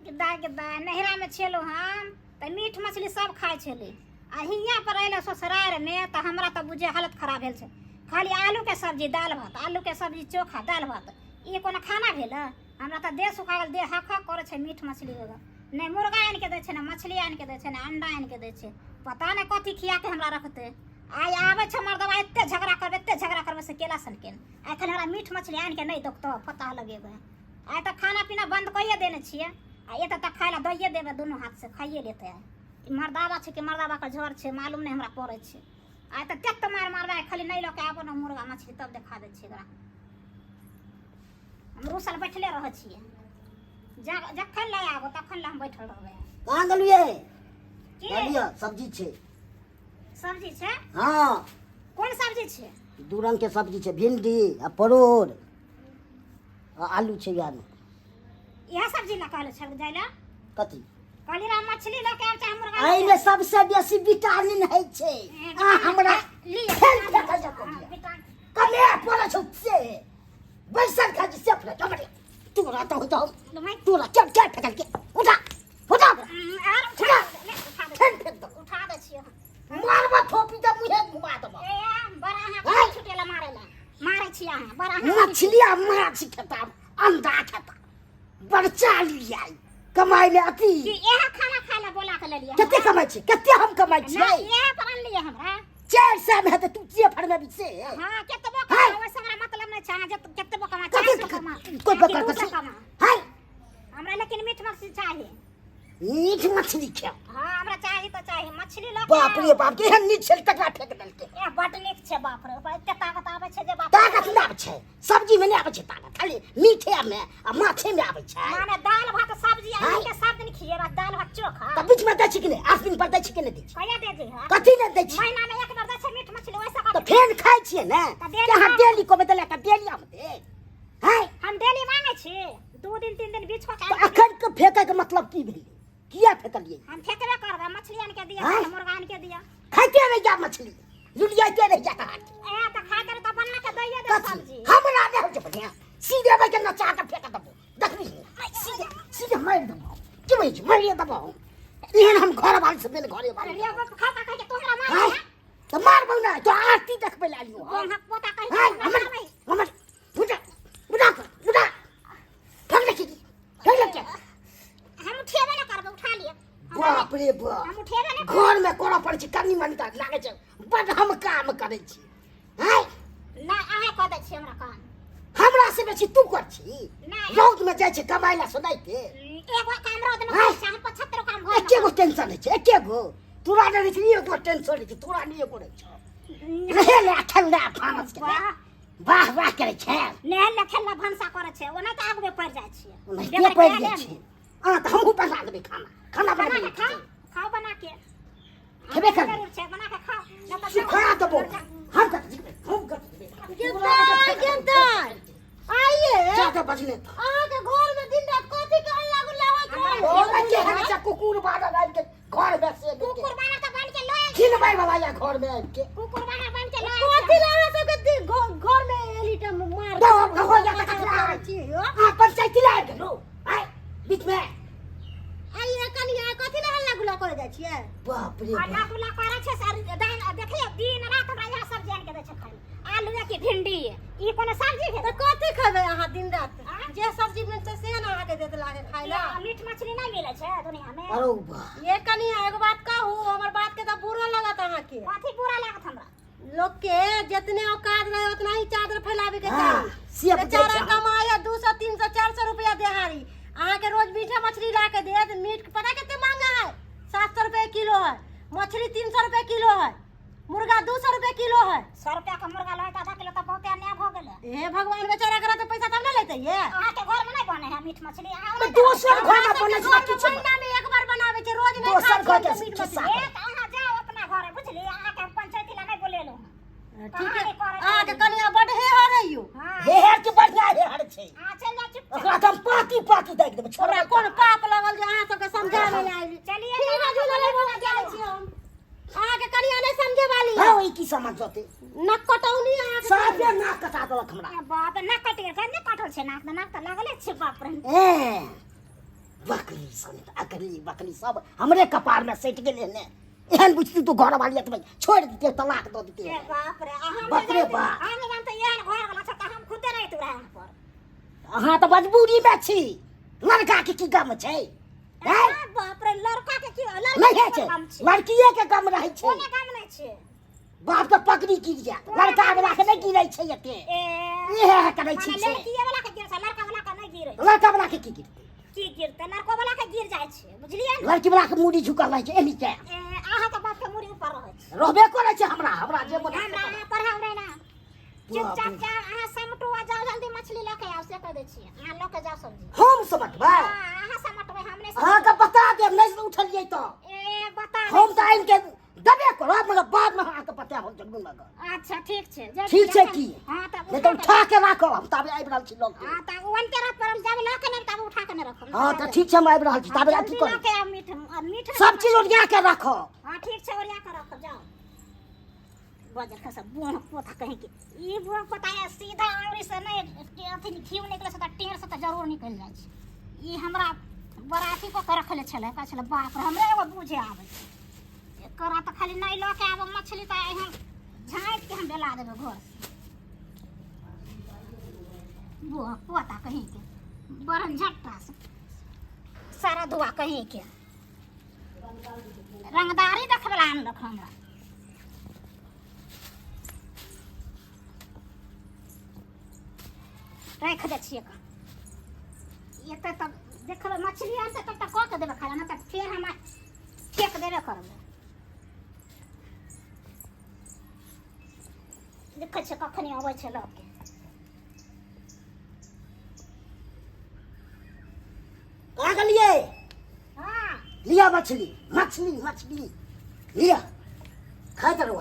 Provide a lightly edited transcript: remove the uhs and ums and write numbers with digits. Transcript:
गिद्दा गिद्दा नैहरामे छलहुँ हम तऽ मीट मछली सब खाइ छली आ हियाँ पर अयलहुँ ससुरारिमे तऽ हमरा तऽ बुझे हालत खराब भेल छै खाली आलूके सब्जी दालि भात आलूके सब्जी चोखा दालि भात ई कोनो खाना भेल हमरा तऽ देह सुखा गेल देह हक हक करै छै मीट मछली बगैर नहि मुर्गा आनि के दै छै ने मछली आनि के दै छै ने अंडा आनि के दै छै पता नहि कथी खिया के हमरा रखतै आइ आबै छै मर्दबा एते झगड़ा करबै एते झगड़ा करबै से केला सनके आइ खाली हमरा मीट मछली आनि के नहि देखतो पता लगेबै आइ तऽ खाना पीना बंद कइए देने छियै आ एतऽ तक खाय लए दैए देबै दुनू हाथ से खाइए लेतै आइ ई मर्दाबा छै कि मर्दाबा के झड़ छै मालूम नहि हमरा पड़ै छै आइ तऽ तेत मार मारबै आइ खाली नहि लऽ के आबो ने मुर्गा मछली तब देखा दै छियै एकरा हम रूसल बैठले रहै छियै जखन लए आबो तखन लए हम बैठल रहबै कहाँ गेलियै की कहलियै सब्जी छै सब्जी छै हँ कोन सब्जी छै दू रंग के सब्जी छै भिंडी आ परोड़ आ आलू छै इएह मे इएह सब्जी लए कहले छल जाय लए कथी कहली रहा मछली लऽ के आब चाहे मुर्गा लऽ के एहिमे सबसे बेसी विटामिन होइ छै आ हमरा लिअ फेर फेकै छै हाँ, कोबिया। विटामिन कमे पड़ै छौ से बैसल खाइ छी से फेक हमरे तोरा तऽ होइत हम तोरा चल चल फेकल के उठा उठा आर उठा ले, उठा दे फेर फेक दो उठा दै छियै हम मारबा थोपी तऽ मुँहे घुमा देबो ए बड़ा अहाँ हैं? छुटेला मारे ला मारे छी अहाँ बड़ा अहाँ मछली आ माछ खेता अंडा खेता बड़ चालू आई कमाइ मे अति की इएह खाना खाय ला बोला के लेलियै कते कमाइ छी कते हम कमाइ ना छियै इएह पर अनलियै हमरा 400 मे हेतै तू जे फरमेबी से हाँ केतबो हैं? कमा ओहिसँ हमरा मतलब नहि छै अहाँ जे केतबो कमा कते 400 कमा कोइ कि पकड़ 200 के कमा हाय हमरा लेकिन मीट मछली चाही मीट मछली खाओ हाँ हमरा चाही तऽ चाही मछली लऽ के बाप रे बाप केहन नीक छल तकरा फेंक देलकै ए बड नीक छै बाप रे ओकर एते ताकत आबै छै जे बाप रे। ताकत नहि आबै छै सब्जी मे नहि आबै छै ताकत खाली मीठे मे आ माछे मे आबै छै माने दाल भात सब्जी हैं? आलू के सब दिन खिएबा दाल भात चोखा तऽ बीच मे दै छी कि नहि 8 दिन पर दै छी कि नहि दै छी कहिया दे दी है कथी नहि दै छी महीना में एक बार दै छै मीट मछली ओइसे तऽ कथी फेन खाइ छियै ने तऽ डेली अहाँ खाउ। डेली कहबै तऽ लए कऽ डेली हम देब हैं हम डेली मांगे छी 2 दिन 3 दिन बीच कऽ तऽ अखन के फेंकै के मतलब की भेलै किया फेंकलियै हम फेकबे करबै मछली आनि के दिअ हैं? मुर्गा आनि के दिअ खाइते रहि जा मछली लुलियाइते रहि जा अहाँके ए तऽ खाइ करे तऽ बना के दैये दे कथी सब्जी हमरा नहि होइ छै बढ़िआँ सीधे बैठ के नचा के फेंक देबो देखबी सीधे सीधे मारि देबो की बुझै छी मारिए देबो एहन हम घर वाली से बेल घरे अरे वाली लिअ गप खा खा के तू हमरा मारै आँय? है तऽ मारबौ नहि तो आरती देखबै लए आलियो तू अहाँ पोता कहि आँय, हमरा हमर मारै हमर उठा उठा उठा फेंक दे छी फेंक दे छी हम उठेबे नहि करबै उठा लिअ बाप रे बाप हम उठेबे नहि घर में करऽ पड़ै छै कनी मनी तऽ लागै छै बड हम काम करै छी आँय नहि अहाँ कऽ दै छी हमरा काम हमरा से बेसी तू कर छी नहि। रौद में जाइ छै कमाइ ला सुनाइते एगो काम रौद में आँय? करै छै हम 75 काम घर एके गो टेंशन होइ छै एके गो तोरा नहि रहै छै एगो टेंशन रहै छै तोरा नहि एगो रहै छौ रहे ले ठंडा भानस के वाह वाह वाह करै छै नहल ले खेलला भनसा करै छै ओना तऽ आगुए पड़ि जाइ छियै ओनाहिते बेगर पड़ि जाइ केले छै अहाँ तऽ हमहूँ बना लेबै खाना खाना बना बनबै के खाओ खाओ बना के खेबे करबै। जरूर छै बना के खाओ नहि तऽ सुखा देबो हम कथी सिखबै हम कथी सिखबै गेंदा गेंदा आइए जादा बजने तऽ अहाँके घर में दिन रात कथी के हल्ला गुल्ला होइत रहै ओ के हने छै कुकुर बारल आबि के घर में से कुकुर बाना तऽ बन के लऽ आयल खिलबै वाला या घर में आबि के कुकुर बाना बन के लऽ आयल कथी ला अहाँ सबके घर में एली टाइम मार दो हो जा तऽ ककरा करै छी हो आ पंचायती ला आबि गेलो आय बीच में आइए कनिया कथी ला हल्ला गुल्ला करे जाइ छियै बाप रे हल्ला बाप गुल्ला करै छै सर दान देखियौ दिन रात हमरा इएह सब्जी आनि के दै छै खाली आलू के भिंडी ई कोनो सब्जी भेल तऽ कथी खेबै अहाँ दिन रात आँय? जे सब्जी मिलतै से ने अहाँके देत लागे खाय ला मीट मछली नहि मिलै छै दुनिया में अरे बा ये कनिया एगो बात कहू हमर बात के तऽ बुरा लगत अहाँके कथी बुरा लागत हमरा लोग के जितने औकात रहे उतना ही चादर फैलावे के हाँ, चाही से बुझै बेचारा छै। कमाए 200 300 400 रुपया देहारी अहाँ के रोज मीठा मछली ला के देत मीट के पता कितने महंगा है 700 रुपये किलो है मछली 300 रुपये किलो है मुर्गा 200 रुपये किलो है 100 रुपया के मुर्गा लय आधा किलो तऽ बहुते अन्याय भऽ गेलै हे भगवान बेचारा करा तो पैसा तब ना लेते ये अहाँके घर में नहि बने है मीट मछली अहाँ तऽ दोसर घर में बनै छै हमरा किछु सबके महीना में एक बार बनावे छै रोज नहीं दोसर खाइ घर के छियै मीट खिस्सा। मछली ए तऽ अहाँ जाउ अपना घरे बुझलियै अहाँके हम पंचायती ला नहि बोलेलहुँ हँ ठीक है कहानी करै अहाँके कनिया बड हे हरैयो हँ हे हेर के बढ़िया हे हर छै अहाँ चलि जाउ चुपचाप ओकरा तऽ हम पाकी पाकी दागि देबै हमरा छोड़बै कोन पाप लगल जे अहाँ सबके समझावे ले आइली चलिए ठीक है झूला ले जाइ छी हम अहाँके कनिया नहीं समझे वाली हाँ ई की समझ जते नक कटौनी अहाँके साफे नाक कटा देलक हमरा बाप नाक कटि गेल नहि कटल छै नाक तऽ नाक तऽ लागले छै बाप रे ए बकरी सन अकली बकरी सब हमरे कपार में सटि गेलै ने। एहन बुझती तू घर वाली एतबे छोड़ि दिते, तलाक दऽ दिते। ए बाप रे, आ हम बाप रे बाप। हम जानते एहन घर वाला छ त हम खुदे नहीं तुरा यहाँ पर। अहाँ तऽ मजबूरी में छी, लड़का के की गम छै? हैं? ए बाप रे, लड़का के की, लड़की नहीं के है छै, गम छै। लड़किए के गम रहै छै। कोनो गम नहीं छै। बाप के पगड़ी गिर जायत, लड़का वाला के नहीं गिरै छै एते। ए इहे करै छी माने से। लड़किए वाला के गिर छै, लड़का वाला के नहीं गिरै। लड़का वाला के की गिरतै? की गिरतै? लड़को वाला के गिर जाइ छै, बुझलियै ने? लड़की वाला के मूड़ी झुकल रहै छै एनी के। ए अहाँ के बाप के मूड़ी ऊपर रहै छै। रहबे करै छै। हमरा हमरा जे मन हमरा अहाँ पढ़ाउ नहि ने, चुपचाप जाउ अहाँ, समटू आ जाउ जल्दी, मछली लऽ के आउ, से कह दै छियै। अहाँ लऽ के जाउ सब्जी। हम समटबै? हाँ, अहाँ समटबै, हम नहि अहाँके समटबै। बता देब, नहि उठलियै तऽ ए बता दै हम तऽ आनि के देबे करब, मगर बादमे अहाँके बतायब हम जरूर। मगर अच्छा ठीक छै, ठीक छै की? हाँ तब नहि तऽ उठा के राखब हम, ताबे आबि रहल छी लऽ के। हाँ तऽ ओ अनते रह पड़ल, जब लऽ के नहि तब उठा के नहि रखब। हाँ तऽ ठीक छै, हम आबि रहल छी ताबे। अथी जल्दी करू लऽ के आउ मीट, आ मीट सब चीज ओरिया के राखब। हाँ ठीक छै, ओरिया के रखब, जाउ। बजर खसा बुह पोता कहीं के, ई बुह पोता ये सीधा आंगुरी से नहीं के अथी घी निकले से तऽ टेढ़ से तऽ जरूर निकलि जाइ छै। ई हमरा बराती कऽ के रखले छलै, कहै छलै बाप रे, हमरे एगो बुझे आबै छै एकरा तऽ खाली नहि लऽ के आबो मछली तऽ एहन झाँपि के हम बेला देबै घर से। बुह पोता कहीं के, बरन झट्टा से सारा धुआ कहीं के, रंगदारी देखबै लए आनलक हमरा। राखि दै छियै कऽ एतऽ, तब देखबै मछली आनतै तब तऽ कऽ के देबै खाना, नहि तऽ फेर हम फेक देबे करबै। देखै छियै कखनी अबै छै लऽ के। कहाँ गेलियै? हाँ लिअ मछली, मछली, मछली लिअ, खाइत रहू।